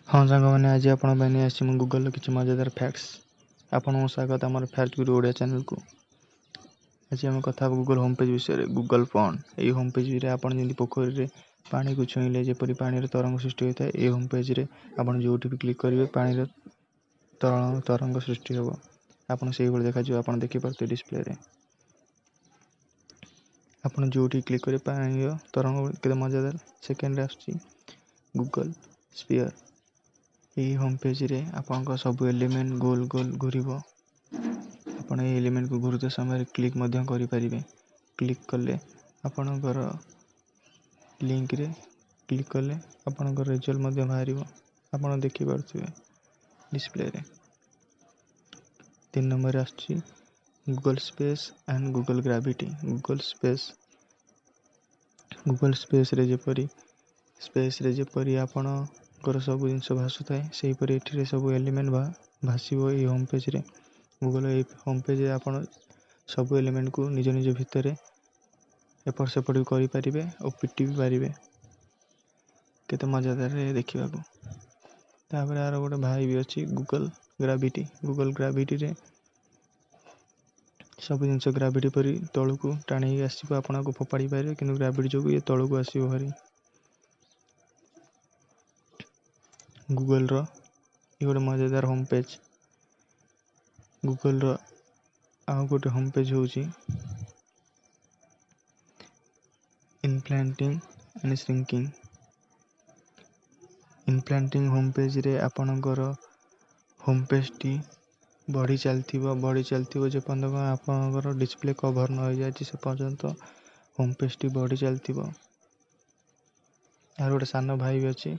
ହଁ ସାଙ୍ଗମାନେ, ଆଜି ଆପଣଙ୍କ ପାଇଁ ନେଇ ଆସିଛି ମୁଁ ଗୁଗଲ୍ର କିଛି ମଜାଦାର ଫ୍ୟାକ୍ଟସ୍। ଆପଣଙ୍କୁ ସ୍ୱାଗତ ଆମର ଫ୍ୟାକ୍ଟ ଗୁରୁ ଓଡ଼ିଆ ଚ୍ୟାନେଲ୍କୁ। ଆଜି ଆମେ କଥା ହେବା ଗୁଗଲ୍ ହୋମ୍ ପେଜ୍ ବିଷୟରେ। ଗୁଗଲ୍ ପଣ୍ଡ, ଏଇ ହୋମ୍ ପେଜ୍ରେ ଆପଣ ଯେମିତି ପୋଖରୀରେ ପାଣିକୁ ଛୁଇଁଲେ ଯେପରି ପାଣିର ତରଙ୍ଗ ସୃଷ୍ଟି ହୋଇଥାଏ, ଏଇ ହୋମ୍ ପେଜ୍ରେ ଆପଣ ଯେଉଁଠି ବି କ୍ଲିକ୍ କରିବେ ପାଣିର ତରଙ୍ଗ ସୃଷ୍ଟି ହେବ। ଆପଣ ସେଇଭଳି ଦେଖାଯିବ, ଆପଣ ଦେଖିପାରୁଥିବେ ଡିସପ୍ଲେରେ। ଆପଣ ଯେଉଁଠି କ୍ଲିକ୍ କରିବେ ପାଣିର ତରଙ୍ଗ କେତେ ମଜାଦାର। ସେକେଣ୍ଡରେ ଆସୁଛି ଗୁଗଲ୍ ସ୍ପିୟର। ଏହି ହୋମ୍ ପେଜ୍ରେ ଆପଣଙ୍କ ସବୁ ଏଲିମେଣ୍ଟ ଗୋଲ ଗୋଲ ଘୁରିବ। ଆପଣ ଏହି ଏଲିମେଣ୍ଟକୁ ଘୁରୁଥିବା ସମୟରେ କ୍ଲିକ୍ ମଧ୍ୟ କରିପାରିବେ। କ୍ଲିକ୍ କଲେ ଆପଣଙ୍କର ଲିଙ୍କରେ କ୍ଲିକ୍ କଲେ ଆପଣଙ୍କର ରେଜଲ୍ଟ ମଧ୍ୟ ବାହାରିବ, ଆପଣ ଦେଖିପାରୁଥିବେ ଡିସପ୍ଲେରେ। 3 ନମ୍ବରରେ ଆସୁଛି Google space and Google gravity. Google ସ୍ପେସ୍ରେ ଯେପରି ଆପଣଙ୍କର ସବୁ ଜିନିଷ ଭାସୁଥାଏ, ସେହିପରି ଏଠିରେ ସବୁ ଏଲିମେଣ୍ଟ ଭାସିବ ଏଇ ହୋମ୍ ପେଜ୍ରେ। ଗୁଗଲ୍ ଏଇ ହୋମ୍ ପେଜ୍ରେ ଆପଣ ସବୁ ଏଲିମେଣ୍ଟକୁ ନିଜ ନିଜ ଭିତରେ ଏପଟ ସେପଟ ବି କରିପାରିବେ ଓ ପିଟି ବି ପାରିବେ। କେତେ ମଜାଦାର ଦେଖିବାକୁ। ତାପରେ ଆର ଗୋଟେ ଭାଇ ବି ଅଛି ଗୁଗଲ୍ ଗ୍ରାଭିଟି। ଗୁଗଲ୍ ଗ୍ରାଭିଟିରେ ସବୁ ଜିନିଷ ଗ୍ରାଭିଟି ପରି ତଳକୁ ଟାଣି ହେଇକି ଆସିବ, ଆପଣ ଆକୁ ଫୋପାଡ଼ି ପାରିବେ, କିନ୍ତୁ ଗ୍ରାଭିଟି ଯୋଗୁଁ ଇଏ ତଳକୁ ଆସିବ ଭାରି। ଗୁଗଲ୍ର ଇଏ ଗୋଟେ ମଜାଦାର ହୋମ୍ ପେଜ୍। ଗୁଗଲ୍ର ଆଉ ଗୋଟେ ହୋମ୍ ପେଜ୍ ହେଉଛି ଇନଫ୍ଲାଟିଂ ଆଣ୍ଡ ଶ୍ରିଙ୍କିଂ। ଇନଫ୍ଲାଟିଂ ହୋମ୍ ପେଜ୍ରେ ଆପଣଙ୍କର ହୋମ୍ ପେଜ୍ଟି ବଢ଼ି ଚାଲିଥିବ, ବଢ଼ି ଚାଲିଥିବ, ଯେପର୍ଯ୍ୟନ୍ତ ଆପଣଙ୍କର ଡିସପ୍ଲେ କଭର୍ ନ ହେଇଯାଇଛି ସେ ପର୍ଯ୍ୟନ୍ତ ହୋମ୍ ପେଜ୍ଟି ବଢ଼ି ଚାଲିଥିବ। ଏହାର ଗୋଟେ ସାନ ଭାଇ ବି ଅଛି,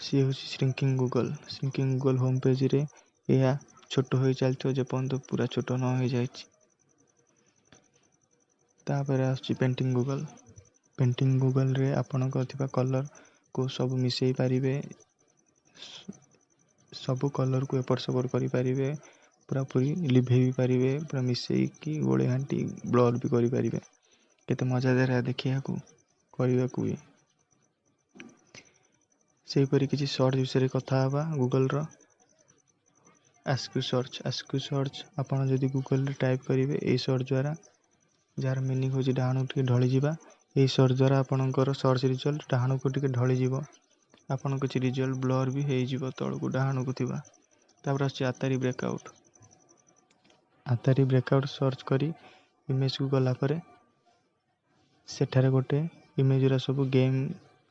ସିଏ ହେଉଛି ଶ୍ରିଙ୍କିଂ ଗୁଗଲ୍। ଶ୍ରିଙ୍କିଂ ଗୁଗଲ୍ ହୋମ୍ ପେଜ୍ରେ ଏହା ଛୋଟ ହୋଇ ଚାଲିଥିବ ଯେପର୍ଯ୍ୟନ୍ତ ପୁରା ଛୋଟ ନ ହେଇଯାଇଛି। ତାପରେ ଆସୁଛି ପେଣ୍ଟିଂ ଗୁଗଲ୍। ପେଣ୍ଟିଂ ଗୁଗଲ୍ରେ ଆପଣଙ୍କ ଥିବା କଲର୍କୁ ସବୁ ମିଶାଇ ପାରିବେ, ସବୁ କଲର୍କୁ ଏପଟ ସେପଟ କରିପାରିବେ, ପୁରାପୁରି ଲିଭେଇ ବି ପାରିବେ, ପୁରା ମିଶେଇକି ଗୋଳେଇ ଘାଣ୍ଟି ବ୍ଲର୍ ବି କରିପାରିବେ। କେତେ ମଜାଦାର ଏହା ଦେଖିବାକୁ, କରିବାକୁ ବି। ସେହିପରି କିଛି ସର୍ଚ୍ଚ ବିଷୟରେ କଥା ହେବା ଗୁଗଲ୍ର। ଆସ୍କୁ ସର୍ଚ୍ଚ, ଆସ୍କୁ ସର୍ଚ୍ଚ ଆପଣ ଯଦି ଗୁଗଲ୍ରେ ଟାଇପ୍ କରିବେ ଏଇ ସର୍ଚ୍ଚ ଦ୍ୱାରା, ଯାହାର ମିନିଂ ହେଉଛି ଡାହାଣକୁ ଟିକେ ଢଳିଯିବା, ଏହି ସର୍ଚ୍ଚ ଦ୍ୱାରା ଆପଣଙ୍କର ସର୍ଚ୍ଚ ରିଜଲ୍ଟ ଡାହାଣକୁ ଟିକେ ଢଳିଯିବ, ଆପଣଙ୍କ କିଛି ରିଜଲ୍ଟ ବ୍ଲର୍ ବି ହେଇଯିବ ତଳକୁ ଡାହାଣକୁ ଥିବା। ତାପରେ ଆସୁଛି ଆତାରି ବ୍ରେକ୍ଆଉଟ୍। ଆତାରି ବ୍ରେକ୍ଆଉଟ୍ ସର୍ଚ୍ଚ କରି ଇମେଜ୍କୁ ଗଲା ପରେ ସେଠାରେ ଗୋଟେ ଇମେଜ୍ର ସବୁ ଗେମ୍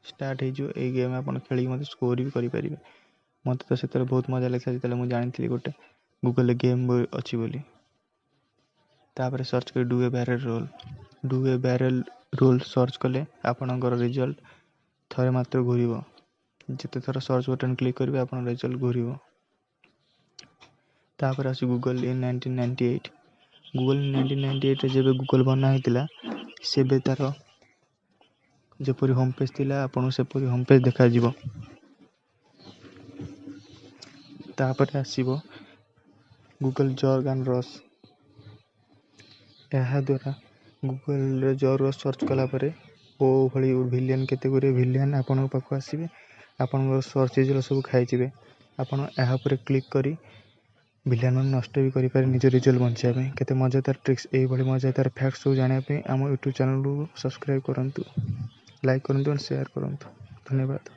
ଷ୍ଟାର୍ଟ ହେଇଯିବ। ଏଇ ଗେମ୍ ଆପଣ ଖେଳିକି ମଧ୍ୟ ସ୍କୋର୍ ବି କରିପାରିବେ। ମୋତେ ତ ସେତେବେଳେ ବହୁତ ମଜା ଲାଗିଥିଲା ଯେତେବେଳେ ମୁଁ ଜାଣିଥିଲି ଗୋଟେ ଗୁଗଲ୍ରେ ଗେମ୍ ଅଛି ବୋଲି। ତାପରେ ସର୍ଚ୍ଚ କରି do a barrel roll. Do a barrel roll search କଲେ ଆପଣଙ୍କର ରେଜଲ୍ଟ ଥରେ ମାତ୍ର ଘୁରିବ। ଯେତେ ଥର ସର୍ଚ୍ଚ ବଟନ୍ କ୍ଲିକ୍ କରିବେ ଆପଣଙ୍କ ରେଜଲ୍ଟ ଘୁରିବ। ତାପରେ ଆସୁଛି ଗୁଗଲ୍ ଇନ୍ 1998। ଗୁଗଲ୍ ଇନ୍ 1998ରେ ଯେବେ ଗୁଗଲ୍ ବନା ହେଇଥିଲା ସେବେ ତା'ର ଯେପରି ହୋମ୍ ପେଜ୍ ଥିଲା ଆପଣଙ୍କୁ ସେପରି ହୋମ୍ ପେଜ୍ ଦେଖାଯିବ। ତାପରେ ଆସିବ ଗୁଗଲ୍ ଜର୍ଗ ଆଣ୍ଡ ରସ୍। ଏହାଦ୍ୱାରା ଗୁଗଲ୍ରେ ଜର୍ଗ ରସ୍ ସର୍ଚ୍ଚ କଲା ପରେ ଓ ଭଳି ଭିଲିଆନ୍ କେତେ ଗୁଡ଼ିଏ ଭିଲିଆନ୍ ଆପଣଙ୍କ ପାଖକୁ ଆସିବେ, ଆପଣଙ୍କର ସର୍ଚ୍ଚ ରେଜଲ୍ଟ ସବୁ ଖାଇଯିବେ। ଆପଣ ଏହା ଉପରେ କ୍ଲିକ୍ କରି ଭିଲିଆନ୍ ମାନେ ନଷ୍ଟ ବି କରିପାରିବେ ନିଜ ରେଜଲ୍ଟ ବଞ୍ଚାଇବା ପାଇଁ। କେତେ ମଜାଦାର ଟ୍ରିକ୍ସ। ଏଇଭଳି ମଜାଦାର ଫ୍ୟାକ୍ଟ ସବୁ ଜାଣିବା ପାଇଁ ଆମ ୟୁଟ୍ୟୁବ୍ ଚ୍ୟାନେଲ୍କୁ ସବସ୍କ୍ରାଇବ୍ କରନ୍ତୁ, ଲାଇକ୍ କରନ୍ତୁ ଆଣ୍ଡ ସେୟାର କରନ୍ତୁ। ଧନ୍ୟବାଦ।